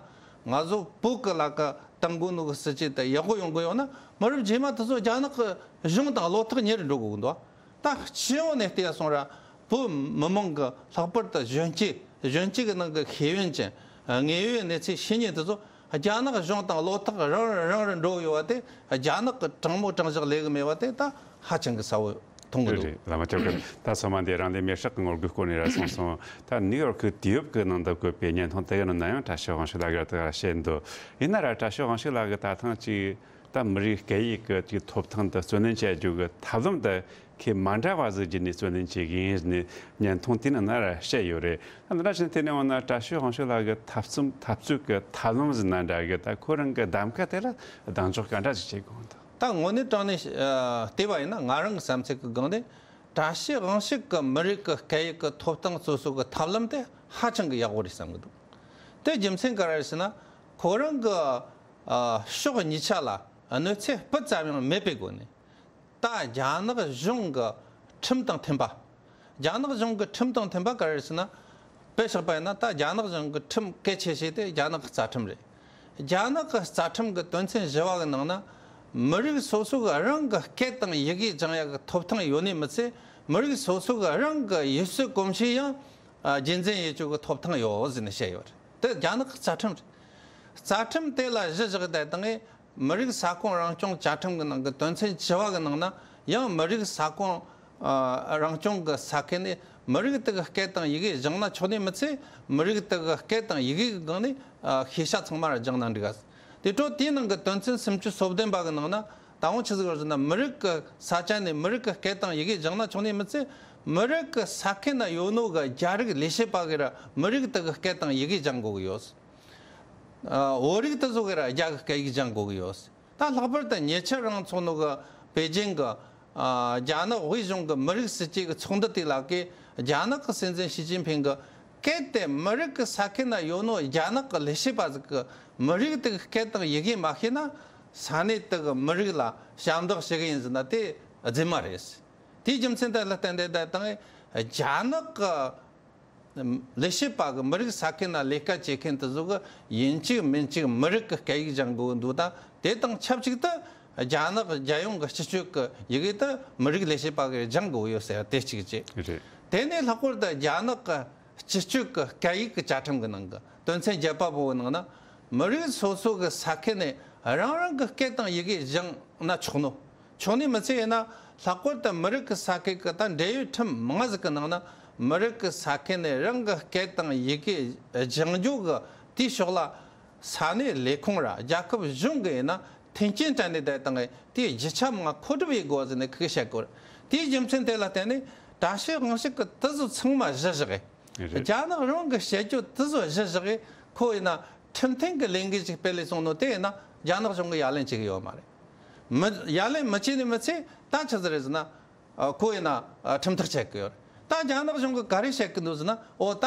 ང་ཚོ་བོད་ཀྱི་ལ་ཀ་བཏང་དགོས་ནོ་གི་སྲིད་ཇུས་དེ་ཡག་པོ་ཡོང་གི་ཡོད་ན། མི་རབས་རྗེས་མ་དེ་ཚོ་རྒྱ་ནག་གི་གཞུང་དང་བློ་ཐག་ཉེ་རུ་འགྲོ་དགོས་ཀྱི་འདུག། ད་སྤྱི་ཡོངས་ནས་བལྟས་སོང་ར། བོད་མི་མང་གི་ལྷག་པར་དུ་གཞོན་སྐྱེས། གཞོན་སྐྱེས་ཀྱི་ནང་གི་ཤེས་ཡོན་ཅན། དངོས་ཡོད་གནས་ཚུལ་ཤེས་མཁན་དེ་ཚོ་རྒྱ་ནག་གཞུང་དང་བློ་ཐག་རིང་རུ་རིང་རུ་འགྲོ་གི་ཡོད་པ་དེ། རྒྱ་ནག་གི་དྲང་མོ་དྲང་བཞག་ལས་གི་མེད་པ་དེ་ད་ཧ་ཅང་གི་གསལ་བོ་མཐོང་གི་འདུག། རེད། བླ་མ་སྐྱབས་མགོན། ད་སོ་མ་འདི་རང་ལས་མེར་སྲེག་གི་ངོ་རྒོལ་སྐོར་ནས་ར་གསུངས་སོང་། ད་ནིའུ་ཡོར་ཀི་དུས་བབ་ཀྱི་ནང་དུ་བཀོད་པའི་བརྙན་ཐུང་དེ་གི་ནང་ན་ཡང་བཀྲ་ཤིས་དབང་ཕྱུག་ལགས་ཀྱིས་དེ་ག་བཤད་འདུག། ཡིན་ན་ར་བཀྲ་ཤིས་དབང་ཕྱུག་ལགས་ཀྱིས་ད་ཐེངས་ཀྱི་ ད་མི་རིགས་སྐད་ཡིག་གི་ཅིག་ཐོབ་ཐང་དེ་བརྩོན་ལེན་བྱ་རྒྱུ་གི་ཐབས་ལམ་དེ་ཁེ་མ་འདྲ་བ་ཟིག་བརྒྱུད་ནས་བརྩོན་ལེན་བྱེད་ཀྱི་ཡིན་ཟེར་ནས་བརྙན་ཐུང་དེ་ནང་ན་ར་བཤད་ཡོད་རེད། ད་འདི་འདྲ་བྱས་ནས་དེ་ནས་འོ་ན་བཀྲ་ཤིས་དབང་ཕྱུག་ལགས་ཀྱི་འཐབ་རྩོད་འཐབ་རྩོད་ཀྱི་ཐབས་ལམ་ཟིག་ན་འདྲ་གི། ད་ཁོ་རང་གི་གདམ་ག་དེ་ལ་གདེང་འཇོག་ག་འདྲ་ཞིག་བྱེད་དགོས་འདུག་ད་དངོས་གནས་དྲང་གནས་ཨ་བལྟས་པ་ཡིན་ན། ང་རང་གི་བསམ་ཚུལ་གྱི་སྒང་ནས་བཀྲ་ཤིས་དབང་ཕྱུག་གི་མི་རིགས་ཀྱི་སྐད་ཡིག་གི་ཐོབ་ཐང་རྩོད་སྲོལ་གྱི་ཐབས་ལམ་དེ་ཧ་ཅང་གི་ཡག་པོ་རེད་བསམ་གྱི་འདུག་དེ་རྒྱུ་མཚན་ག་རེ་རེད་ཟེར་ན། ཁོ་རང་གི་ཨ་ཕྱོགས་གཉིས་ཆ་ལ་གནོད་འཚེ་སྤུ་ཙམ་ཡང་མེད་པའི་སྒོ་ནས། ད་རྒྱ་ནག་གཞུང་གི་ཁྲིམས་དང་མཐུན་པ། རྒྱ་ནག་གཞུང་གི་ཁྲིམས་དང་མཐུན་པ་ག་རེ་རེད་ཟེར་ན། དཔེ་བཞག་པ་ཡིན་ན། ད་རྒྱ་ནག་གཞུང་གི་ཁྲིམས་གལ་ཆེ་ཤོས་དེ་རྒྱ་ནག་གི་རྩ་ཁྲིམས་རེད། རྒྱ་ནག་གི་རྩ་ཁྲིམས་ཀྱི་དོན་ཚན་བཞི་བ་གི་ནང་ན། མི་རིགས་སོ་སོ་གི་རང་གི་སྐད་དང་ཡི་གེ་སྦྱང་ཡག་གི་ཐོབ་ཐང་ཡོད་ནི་མི་ཚད། མི་རིགས་སོ་སོ་གི་རང་གི་ཡུལ་སྲོལ་གོམས་གཤིས་ཡང་ཨ་རྒྱུན་འཛིན་ཡེད་རྒྱུ་གི་ཐོབ་ཐང་ཡོད་ཟེར་ནས་བཤད་ཡོད་རེད། དེ་རྒྱ་ནག་གི་རྩ་ཁྲིམས་རེད། རྩ་ཁྲིམས་དེ་ལ་གཞི་བཞག་བསྡད་དང་ངས། མི་རིགས་ས་ཁོངས་རང་སྐྱོང་བཅའ་ཁྲིམས་ཀྱི་ནང་གི་དོན་ཚན་བཅུ་བ་གི་ནང་ན་ཡང་། མི་རིགས་ས་ཁོངས་ཨ་རང་སྐྱོང་གི་ས་ཁུལ་ནས་མི་རིགས་དེ་གི་སྐད་དང་ཡི་གེ་སྦྱངས་ན་ཆོག་ནི་མི་ཚད། མི་རིགས་དེ་གི་སྐད་དང་ཡི་གེ་གི་སྒང་ནས་ཨ་ཤེས་བྱ་ཚང་མ་ར་སྦྱངས་ན་འགྲིག་ག་དེ་འཕྲོ་དེའི་ནང་གི་དོན་ཚན་སུམ་ཅུ་སོ་བདུན་པ་གི་ནང་ན། ད་འོང་ཆི་ཟིག་ཡོད་ཟེར་ན། མི་རིགས་ཀྱི་ས་ཆ་ནས་མི་རིགས་ཀྱི་སྐད་དང་ཡི་གེ་སྦྱངས་ན་ཆོག་ནི་མི་ཚད། མི་རིགས་ཀྱི་ས་ཁུལ་ན་ཡོད་ནོ་གི་རྒྱ་རིགས་ལས་བྱེད་པ་གི་ར་མི་རིགས་དེ་གི་སྐད་དང་ཡི་གེ་སྦྱང་དགོས་གི་ཡོད། ཨ་བོད་རིགས་དེ་ཚོ་གི་ར་རྒྱ་གི་སྐད་ཡིག་སྦྱང་དགོས་གི་ཡོད། ད་ལྷག་པར་དུ་ཉེ་ཆར་རང་ཚོགས་ནོ་གི་པེ་ཅིང་གི་ཨ་རྒྱ་ནག་དབུས་གཞུང་གི་མི་རིགས་སྲིད་བྱུས་ཀྱི་ཚོགས་འདུ་དེ་ལ་གི་རྒྱ་ནག་གི་སྲིད་འཛིན་ཞི་ཅིན་ཕིང་གི་གལ་ཏེ་མི་རིགས་ཀྱི་ས་ཁུལ་ན་ཡོད་ནོ་རྒྱ་ནག་གི་ལས་བྱེད་པ་ཟིག་གི་མི་རིགས་དེ་གི་སྐད་དང་ཡི་གེ་མ་ཤེས་ན། ས་གནས་དེ་གི་མི་རིགས་ལ་ཞབས་འདེགས་ཞུ་གི་ཡིན་ཟེར་ན་དེ་རྫུན་མ་རེད། དེའི་རྒྱུ་མཚན་དེ་ལ་བརྟེན་ཏེ་ད་དང་རྒྱ་ནག་གི་ལས་བྱེད་པ་གི་མི་རིགས་ས་ཁུལ་ན་ལས་ཀ་བྱེད་མཁན་དེ་ཚོ་གི་ཡིན་གཅིག་མིན་གཅིག་མི་རིགས་ཀྱི་སྐད་ཡིག་སྦྱང་དགོས་འདུག་ད་དེ་དང་ཆབས་ཅིག་ཏུ་རྒྱ་ནག་རྒྱལ་ཡོངས་ཀྱི་སྤྱི་སྤྱོད་ཀྱི་ཡི་གེ་དེ་མི་རིགས་ལས་བྱེད་པ་གིས་སྦྱང་དགོས་ཡོད་ཟེར་དེ་གཅིག་བྱས། རེད། དེ་ནས་ལྷག་པར་དུ་རྒྱ་ནག་གི་སྤྱི་སྤྱོད་ཀྱི་སྐད་ཡིག་གི་བཅའ་ཁྲིམས་ཀྱི་ནང་གི་དོན་ཚན་བརྒྱད་པ་པོ་གི་ནང་ན། མི་རིགས་སོ་སོ་གི་ས་ཁུལ་ནས་རང་རང་གི་སྐད་དང་ཡི་གེ་སྦྱང་ན་ཆོག་ནོ། ཆོག་ནི་མི་ཚད་ཡིན་ན། ལྷག་པར་དུ་མི་རིགས་ཀྱི་ས་ཁུལ་གྱི་ད་འབྲེལ་ཡོད་ཁྲིམས་མང་ཟིག་གི་ནང་ན། མི་རིགས་ཀྱི་ས་ཁུལ་ནས་རང་གི་སྐད་དང་ཡི་གེ་སྦྱང་རྒྱུ་གི་དེའི་ཕྱོགས་ལ་ས་གནས་ལས་ཁུངས་ར་རྒྱལ་ཁབ་གཞུང་གི་ཡིན་ན་མཐུན་རྐྱེན་སྤྲད་ནས་བསྡད་དང་། དེའི་རྒྱུ་ཆ་མང་མཁོ་སྒྲུབ་ཡེད་དགོས་ཟེར་ནས་ཁུ་བཤད་དགོས། དེའི་རྒྱུ་མཚན་དེ་ལ་བརྟེན་ནས་བཀྲ་ཤིས་དབང་ཕྱུག་གི་དེ་ཚོ་ཚང་མ་གཞི་བཞག་གི། རེད། རྒྱ་ནག་རང་གི་བཤད་རྒྱུ་དེ་ཚོ་གཞི་བཞག་གི། ཁོ་ཡིན་ན་ཁྲིམས་མཐུན་གྱི་ལས་འགུལ་ཅིག་སྤེལ་ལས་སོང་ནོ་དེ་ཡིན་ན་རྒྱ་ནག་གཞུང་གིས་ཡ་ལན་བྱེད་གི་ཡོད་མ་རེད། མི་ཡ་ལན་མི་བྱེད་ནི་མི་ཚད། ད་ཆི་ཟིག་རེད་ཟེར་ན། ཨ་ཁོ་ཡིན་ན་ཨ་ཁྲིམས་ཐག་བཅད་གི་ཡོད་རེད། ད་རྒྱ་ནག་གཞུང་གིས་ག་རེ་བཤད་གི་འདུག་ཟེར་ན། འོ་ད་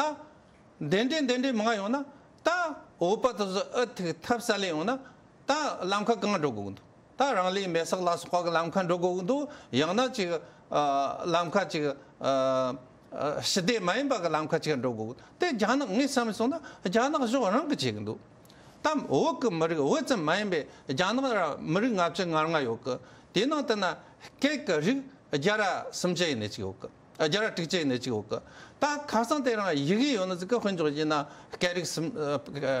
འདི་འདྲའི་འདི་འདྲའི་མང་ཡོང་ན། ད་བོད་པ་དེ་ཚོ་ཨུ་ཐུག་ཐབས་ཟད་ལས་ཡོང་ན། ད་ལམ་ཁ་གང་འགྲོ་དགོས་གི་འདུག་ད་རང་ལུས་མེ་སྲེག་ལ་སོགས་པ་གི་ལམ་ཁ་འགྲོ་དགོས་གི་འདུག་ཡང་ན་ཅིག་ཨ་ལམ་ཁ་ཅིག་ཨ་ཨ་ཞི་བདེ་མ་ཡིན་པ་གི་ལམ་ཁ་ཅིག་འགྲོ་དགོས་གི་འདུག་དེ་རྒྱ་ནག་ངས་བསམ་སོང་ན་རྒྱ་ནག་གཞུང་རང་གིས་བྱེད་གི་འདུག་ད་བོད་གི་མི་རིགས་བོད་ཙམ་མ་ཡིན་པའི་རྒྱ་ནག་ར་མི་རིགས་ལྔ་བཅུ་ང་ལྔ་ཡོད་གི། དེ་ནང་དུ་ན་སྐད་གི་རིགས་བརྒྱ་ར་སུམ་ཅུ་ཡིན་ནི་ཅིག་ཡོད་གི། བརྒྱ་ར་དྲུག་ཅུ་ཡིན་ནི་ཅིག་ཡོད་གི། ད་ཁ་སང་དེ་རིང་ཡི་གེ་ཡོད་ནི་ཟིག་གི་དཔེ་འཇོག་བྱས་ན་སྐད་རིགས་སུམ་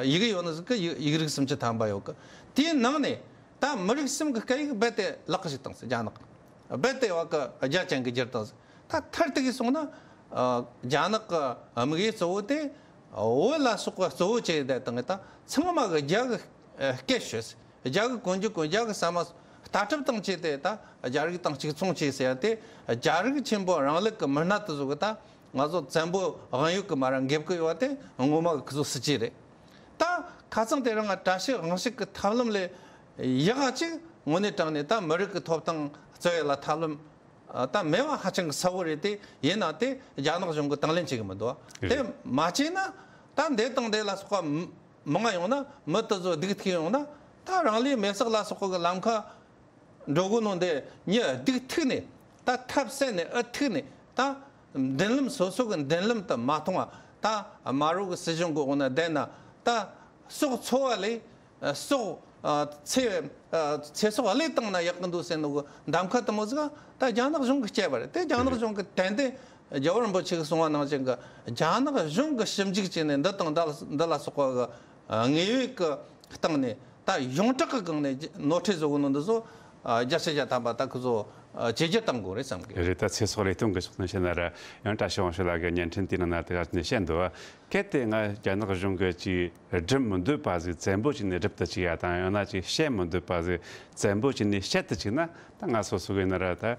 ཡི་གེ་ཡོད་ནི་ཟིག་གི་ཡིག་ཡིག་རིགས་སུམ་ཅུ་ཐམ་པ་ཡོད་གི། དེའི་ནང་ནས་ད་མི་རིགས་གསུམ་གི་སྐད་ཡིག་རྦད་དེ་ལག་གི་བཅུག་བཏང་ཟིག་རྒྱ་ནག་རྦད་དེ་བ་གི་རྒྱ་ཅན་གི་བསྒྱུར་བཏང་ཟིག་ད་མཐར་གཏུགས་སོང་ན་རྒྱ་ནག་གི་དམིགས་ཡུལ་གཙོ་བོ་དེ་བོད་ལ་སོགས་པ་གཙོ་བོ་བྱས་ཏེ་དང་ད་ཚང་མ་གི་རྒྱ་གི་སྐད་ཤོད་ཟིག་རྒྱ་གི་གོན་རྒྱུ་གོན། རྒྱ་གི་ཟ་མ་ལྟ་གྲུབ་དང་བཅས་ཏེ་ད་རྒྱ་རིགས་དང་གཅིག་མཚུངས་བྱས་ཟེར་ཡ་དེ། རྒྱ་རིགས་ཆེན་པོ་རིང་ལུགས་ཀྱི་མི་སྣ་དེ་ཚོ་གིས་ད་ང་ཚོ་བཙན་པོ་དབང་ཡོད་ཀྱི་མ་ར་འགེབས་ཀྱི་ཡོད་པ་དེ་ངོ་མ་གི་ཁོ་ཚོ་སྲིད་ཇུས་རེད། ད་ཁ་སང་དེ་རིང་ང་བཀྲ་ཤིས་དབང་ཕྱུག་གི་ཐབས་ལམ་ལས་ཡག་ག་ཅིག་དངོས་གནས་དྲང་གནས་ད་མི་རིགས་ཀྱི་ཐོབ་ཐང་རྩོད་ཡ་ལ་ཐབས་ལམ་ད་མེད་པ་ཧ་ཅང་གི་གསལ་བོ་རེད། དེ་ཡིན་ན་དེ་རྒྱ་ནག་གཞུང་གིས་དང་ལེན་བྱེད་ཀྱི་མི་འདུག་དེ་རེད། མ་བྱས་ན་ད་འདི་དང་འདི་ལ་སོགས་པ་མང་ཡོང་ན། མི་དེ་ཚོ་སྡུག་ཐུག་ཡོང་ན། ད་རང་ལུས་མེ་སྲེག་ལ་སོགས་པ་གི་ལམ་ཁ་འགྲོ་དགོས་ནོ་འདི་མྱི་སྡུག་ཐུག་ནས། ད་ཐབས་ཟད་ནས་ཨུ་ཐུག་ནས། ད་མདུན་ལམ་སོ་སོ་གི་མདུན་ལམ་དུ་མ་མཐོང་བ། ད་དམར་པོ་གི་སྲིད་གཞུང་གི་འོག་ན་བསྡད་ན། ད་སྲོག་འཚོ་བ་ལས་སྲོག་ཚེ་ཚེ་སྲོག་བློས་བཏང་ན་ཡག་གི་འདུག་ཟེར་ནོ་གི་གདམ་ཁ་དེ་མོ་ཟིག་ད་རྒྱ་ནག་གཞུང་གིས་སྤྲད་པ་རེད། དེ་རྒྱ་ནག་གཞུང་གིས་ཏན་ཏན་རྒྱལ་བ་རིན་པོ་ཆེ་གིས་གསུངས་པ་ནང་བཞིན་གི་རྒྱ་ནག་གཞུང་གིས་ཞིབ་འཇུག་བྱས་ནས་འདི་དང་འདི་ལ་འདི་ལ་སོགས་པ་གི་དངོས་ཡོད་ཀྱི་སྟེང་ནས་ད་ཡོངས་གྲགས་ཀྱི་སྒང་ནས་ནོར་འཁྲུལ་བཟོ་གི་ནོ་འདི་ཚོ་བརྒྱ་ཆ་བརྒྱ་ཐམ་པ་ད་ཁོ་ཚོ་ ཨ་བཅོས་སྒྱུར་གཏང་དགོས་རེད་བསམ་གི། རེད། ད་ཚེ་སྲོག་བློས་གཏོང་གི་ཕྱོགས་ནས་བཤད་ན་ར། ཡང་བཀྲ་ཤིས་དབང་ཕྱུག་ལགས་ཀྱི་བརྙན་འཕྲིན་དེའི་ནང་ན་དེ་ག་ནས་བཤད་འདུག་བ། གལ་ཏེ་ང་རྒྱ་ནག་གཞུང་གིས་ཅིག་སྒྲུབ་མི་འདོད་པ་ཟིག་བཙན་པོ་བྱས་ནས་སྒྲུབ་ཏུ་བཅུག་ཡ་དང་། ཡང་ན་ཅིག་བཤད་མི་འདོད་པ་ཟིག་བཙན་པོ་བྱས་ནས་བཤད་དུ་བཅུག་ན། ད་ང་སོ་སོ་གི་ཡིན་ན་ར། ད་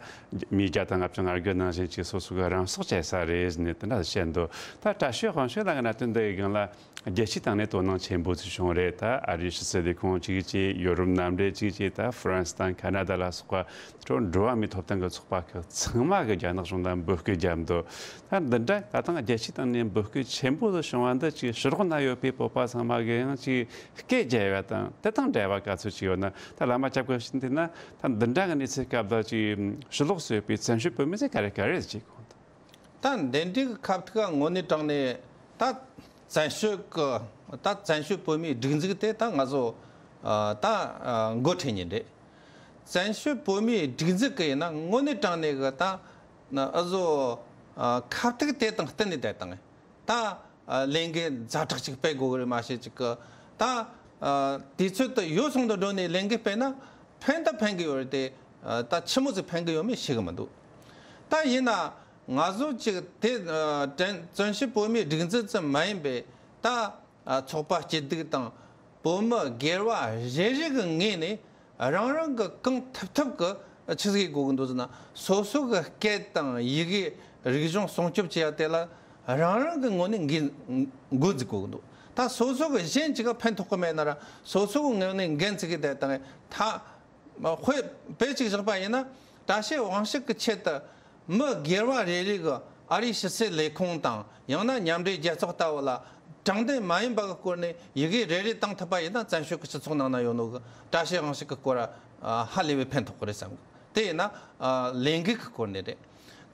མི་བརྒྱ་དང་ལྔ་བཅུ་ང་དགུ་ནང་བཞིན་ཅིག་སོ་སོ་གི་རང་སྲོག་བཅད་ས་རེད་ཟེར་ནས་དེ་འདྲ་བཤད་འདུག་ད་བཀྲ་ཤིས་དབང་ཕྱུག་ལགས་ཀྱི་གནད་དོན་འདི་ཡི་སྒང་ལ། རྒྱལ་སྤྱིའི་སྟེང་ནས་དོ་སྣང་ཆེན་པོ་ཞིག་བྱུང་རེད། ད་ཨ་རིའི་ཕྱི་སྲིད་ལས་ཁུངས་གཅིག་བྱས། ཡོ་རོབ་མཉམ་འབྲེལ་གཅིག་བྱས། ད་ཧྥ་རན་སི་དང་ཁ་ན་ཌ་ལ་སོགས་པ་འགྲོ་བ་མིའི་ཐོབ་ཐང་གི་ཚོགས་པ་ཁག་ཚང་མ་གིས་རྒྱ་ནག་གཞུང་ལ་འབོད་སྐུལ་བརྒྱབ་འདུག་ད་འདི་འདྲ་ད་ཐེངས་རྒྱལ་སྤྱིའི་སྟེང་ནས་འབོད་སྐུལ་ཆེན་པོ་ཞིག་བྱུང་བ་འདི་ཅིག་ཕྱི་ལོགས་ན་ཡོད་པའི་བོད་པ་ཚང་མ་གིས་ཡང་ཅིག་སྐད་རྒྱབ་ཡ་དང་། དེ་དང་འབྲེལ་བ་ག་ཚོད་ཅིག་ཡོད་ན། ད་བླ་མ་སྐྱབས་ཀྱི་བཤད་དེ་ན། ད་འདི་འདྲ་གི་གནས་ཚུལ་སྐབས་ལ་ཅིག་ཕྱི་ལོགས་སུ་ཡོད་པའི་བཙན་བྱོལ་བོད་མི་ཚོས་ག་རེ་ག་རེ་ཟེར་གྱི་འདུག་ད་འདི་འདྲའི་ཁ་ཐུག་ག་དངོས་གནས་དྲང་གནས་ད་བཙན་བྱོལ་གི་ད་བཙན་བྱོལ་བོད་མིའི་སྒྲིག་འཛུགས་དེ་ད་ང་ཚོ་ཨ་ད་ཨ་འགོ་ཁྲིད་མཁན་རེད། བཙན་བྱོལ་བོད་མིའི་སྒྲིག་འཛུགས་གི་ཡིན་ན་དངོས་གནས་དྲང་གནས་གི་ད་ཨ་ཟོ་ཨ་ཁ་ཐུག་དེ་དང་བསྟུན་ནས་བསྡད་དང་། ད་ཨ་ལས་འགུལ་ཛ་དྲག་ཅིག་སྤེལ་དགོས་གི་རེད་མ་ཤེས་ཅིག་གི། ད་ཨ་དུས་ཚོད་དུ་ཡོལ་སོང་དུ་འགྲོ་ནས་ལས་འགུལ་སྤེལ་ན་ཕན་ད་ཕན་གི་ཡོད་རེད་དེ། ཨ་ད་ཆི་མོ་ཟིག་ཕན་གི་ཡོད་མེད་ཤེས་གི་མི་འདུག་ད་ཡིན་ན། ང་ཚོ་ཅིག་དེ་ཨ་བཙན་བཙན་བྱོལ་བོད་མིའི་སྒྲིག་འཛུགས་ཙམ་མ་ཡིན་པའི་ད་ཨ་ཚོགས་པ་སྐྱིད་སྡུག་དང་བོད་མི་སྒེར་བ་རེ་རེ་གི་ངོས་ནས་རང་རང་གི་གང་ཐུབ་ཐུབ་གི་ཆི་ཟིག་ཡེད་དགོས་གི་འདུག་ཟེར་ན། སོ་སོ་གི་སྐད་དང་ཡི་གེ་རིག་གཞུང་སྲུང་སྐྱོབ་བྱེད་ཡ་དེ་ལ་རང་རང་གི་ངོས་ནས་འགན་འགོ་འཛུགས་དགོས་གི་འདུག་ད་སོ་སོ་གི་གཞན་ཅིག་ག་ཕན་ཐོགས་གི་མེད་ན་ར། སོ་སོ་གི་ངོས་ནས་འགན་འཛུགས་གི་བསྡད་དང་། ད་དཔེ་དཔེ་ཅིག་བཞག་པ་ཡིན་ན། བཀྲ་ཤིས་དབང་ཕྱུག་གི་ཆེད་དུ་མི་སྒེར་བ་རེ་རེ་གི་ཨ་རིའི་ཕྱི་སྲིད་ལས་ཁུངས་དང་། ཡང་ན་མཉམ་འབྲེལ་རྒྱལ་ཚོགས་ལྟ་བུ་ལ་དྲང་བདེན་མ་ཡིན་པ་གི་སྐོར་ནས་ཡི་གེ་རེ་རེ་བཏང་ཐུབ་པ་ཡིན་ན། བཙན་བྱོལ་གི་སྤྱི་ཚོགས་ནང་ན་ཡོད་ནོ་གི་བཀྲ་ཤིས་དབང་ཕྱུག་གི་སྐོར་ཨ་ཧ་ལས་པའི་ཕན་ཐོགས་གི་རེད་བསམ་གི། དེ་ཡིན་ན་ཨ་ལས་འགུལ་གི་སྐོར་ནས་རེད།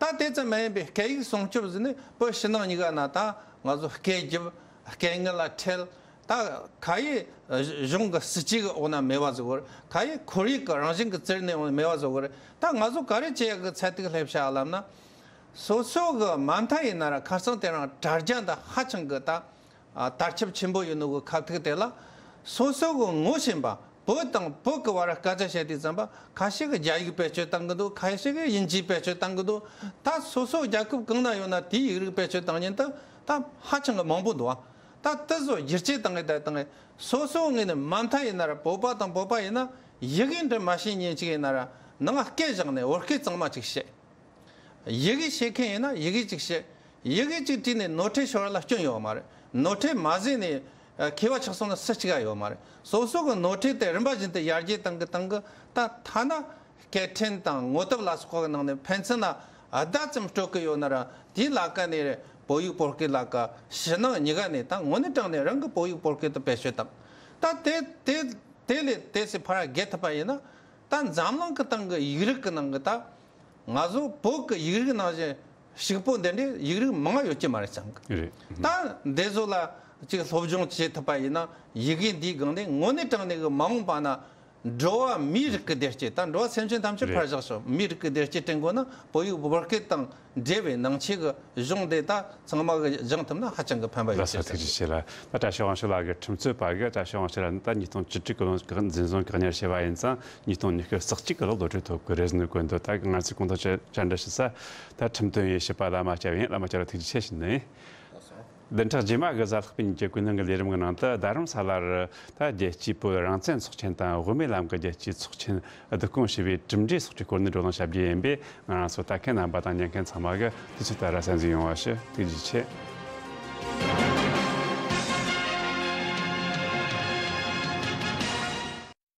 ད་དེ་ཙམ་མ་ཡིན་པའི་སྐད་ཡིག་སྲུང་སྐྱོབ་ཟེར་ནས་བོད་ཕྱི་ནང་གཉིས་ཀ་ན་ད་ང་ཚོ་སྐད་རྒྱབ། སྐད་ངན་ལ་ཁྲེལ། ད་ཁ་ཡི་གཞུང་གི་སྲིད་ཇུས་ཀྱི་འོག་ན་མེད་པ་བཟོ་དགོས་རེད། ཁ་ཡི་ཁོར་ཡུག་གི་རང་བཞིན་གྱི་བཙིར་ནས་འོག་ན་མེད་པ་བཟོ་དགོས་རེད། ད་ང་ཚོ་ག་རེ་བྱེད་ཡག་གི་ཚད་ཐིག་སླེབས་བྱ་ལབ་ན། སོ་སོ་གི་མ་མཐའ་ཡིན་ན་ར་ཁ་སང་དེ་རིང་དྲ་རྒྱ་འདི་ཧ་ཅང་གི་ད་ཨ་དར་ཁྱབ་ཆེན་པོ་ཡོད་ནོ་གི་ཁ་ཐུག་དེ་ལ། སོ་སོ་གི་ངོ་ཤེས་པ་བོད་དང་བོད་གི་བར་སྐད་ཆ་བཤད་དུས་ཙམ་པ། ཁ་ཤས་གི་རྒྱ་ཡིག་བེད་སྤྱོད་བཏང་གི་འདུག་ཁ་ཤས་གི་དབྱིན་ཇི་བེད་སྤྱོད་བཏང་གི་འདུག་ད་སོ་སོ་རྒྱལ་ཁབ་གང་ན་ཡོད་ན་དེའི་ཡིག་རིགས་བེད་སྤྱོད་བཏང་མཁན་དེ་ད་ཧ་ཅང་གི་མང་པོ་འདུག་ཨ། ད་དེ་ཚོ་བསྒྱུར་བཅོས་བཏང་གི་བསྡད་དང་། སོ་སོ་ངོས་ནས་མ་མཐའ་ཡིན་ན་ར་བོད་པ་དང་བོད་པ་ཡིན་ན་ཡི་གེ་འབྲི་མ་ཤེས་མཁན་ཅིག་ཡིན་ན་ར། ནང་སྐད་བཞག་ནས་བོད་སྐད་གཙང་མ་ཅིག་བཤད། ཡི་གེ་ཤེས་མཁན་ཡིན་ན་ཡི་གེ་གཅིག་བཤད། ཡི་གེ་གཅིག་བྲིས་ནས་ནོར་འཁྲུལ་ཤོར་བ་ལ་སྐྱོན་ཡོད་མ་རེད། ནོར་འཁྲུལ་མ་བཟོས་ནས་ཨ་མཁས་པ་ཆགས་སོང་ན་སུ་གཅིག་ཡ་ཡོད་མ་རེད། སོ་སོ་གི་ནོར་འཁྲུལ་དེ་རིམ་པ་བཞིན་དུ་ཡར་རྒྱས་བཏང་གི་བཏང་གི། ད་ཐ་ན་སྐད་འཕྲིན་དང་ངོ་དེབ་ལ་སོགས་པ་གི་ནང་ནས་ཕན་ཚུན་ན་ཨ་ཟླ་ཙམ་སྤྲོད་གི་ཡོད་ན་ར། དེའི་ལ་ཀ་ནས་བོད་ཡིག་བོད་སྐད་ལ་ཀ། ཕྱི་ནང་གཉིས་ཀ་ནས་ད་དངོས་གནས་དྲང་གནས་རང་གི་བོད་ཡིག་བོད་སྐད་དུ་བེད་སྤྱོད་བཏང་། ད་དེ་དེ་དེ་ལས་དེ་སྲིད་ཕར་རྒྱལ་ཐུབ་པ་ཡིན་ན། ད་འཛམ་གླིང་གི་སྟེང་གི་ཡིག་རིགས་ཀྱི་ནང་གི་ད་ང་ཚོ་བོད་ཀྱི་ཡིག་རིགས་ནང་བཞིན་ཕྱུག་པོ་འདི་འདྲའི་ཡིག་རིགས་མང་ཡོད་ཀྱི་མ་རེད་བསམ་གི། རེད། ད་འདི་ཚོ་ལ་ཅིག་སློབ་སྦྱོང་བྱེད་ཐུབ་པ་ཡིན་ན། ཡི་གེ་འདིའི་སྒང་ནས་དངོས་གནས་དྲང་གནས་ཀྱི་མ་འོངས་པ་ན་འགྲོ་བ་མིའི་རིགས་ཀྱི་བདེ་སྐྱིད། ད་འགྲོ་བ་སེམས་ཅན་ཐམས་ཅད་རེད། ཕར་བཞག་ཤོག་མིའི་རིགས་ཀྱི་བདེ་སྐྱིད་བསྐྲུན་དགོས་ན་བོད་ཡིག་བོད་སྐད་དང་འབྲེལ་བའི་ནང་ཆོས་ཀྱི་གཞུང་འདི་ད་ཚང་མ་གིས་སྦྱངས་ཐུབ་ན་ཧ་ཅང་གི་ཕན་པ་ཡོད་ལགས་སོ། ཅེས་ཐུགས་རྗེ་ཆེ་ལ། ད་བཀྲ་ཤིས་དབང་ཕྱུག་ལགས་ཀྱི་ཁྲིམས་རྩོད་པ་གིས། བཀྲ་ཤིས་དབང་ཕྱུག་ལགས་ནི་ད་ཉིས་སྟོང་བཅུ་དྲུག་གི་ལོ་འཛིན་བཟུང་བཀག་ཉར་བྱས་པ་ཡིན་ཙང་། ཉིས་སྟོང་ཉི་ཤུ་རྩ་གཅིག་གི་ལོར་གློད་གྲོལ་ཐོབ་ཀྱི་རེད་ཟེར་ནས་བཀོད་འདུག་ད་ང་ཚོས་གོང་དུ་བཅར་འདྲི་ཞུ་ས་ད་ཁྲིམས་དོན་ཡེ་ཤེས་པ་བླ་མ་སྐྱབས་ཡིན། བླ་མ་སྐྱབས་ལ་ཐུགས་རྗེ་ཆེ་ཞུ་ནི་ཡིན། བདུན་ཕྲག་རྗེས་མ་གི་གཟའ་ལྷག་པའི་ཉིན་གྱི་ཀུན་གླེང་གི་ལས་རིམ་གྱི་ནང་དུ། རྡ་རམ་ས་ལར་ད་རྒྱལ་སྤྱིའི་བོད་རང་བཙན་ཚོགས་ཆེན་དང་དབུ་མའི་ལམ་གྱི་རྒྱལ་སྤྱིའི་ཚོགས་ཆེན་བསྡུ་སྐོང་བྱས་པའི་གྲུབ་འབྲས་སོགས་ཀྱི་སྐོར་ནས་བགྲོ་གླེང་བྱ་རྒྱུ་ཡིན་པས། ང་རང་ཚོ་ལྟ་མཁན་རྣམ་པ་དང་ཉན་མཁན་ཚང་མ་གིས་དུས་ཚོད་ལྟར་གསན་གཟིགས་ཡོང་བ་ཞུ། ཐུགས་རྗེ་ཆེ།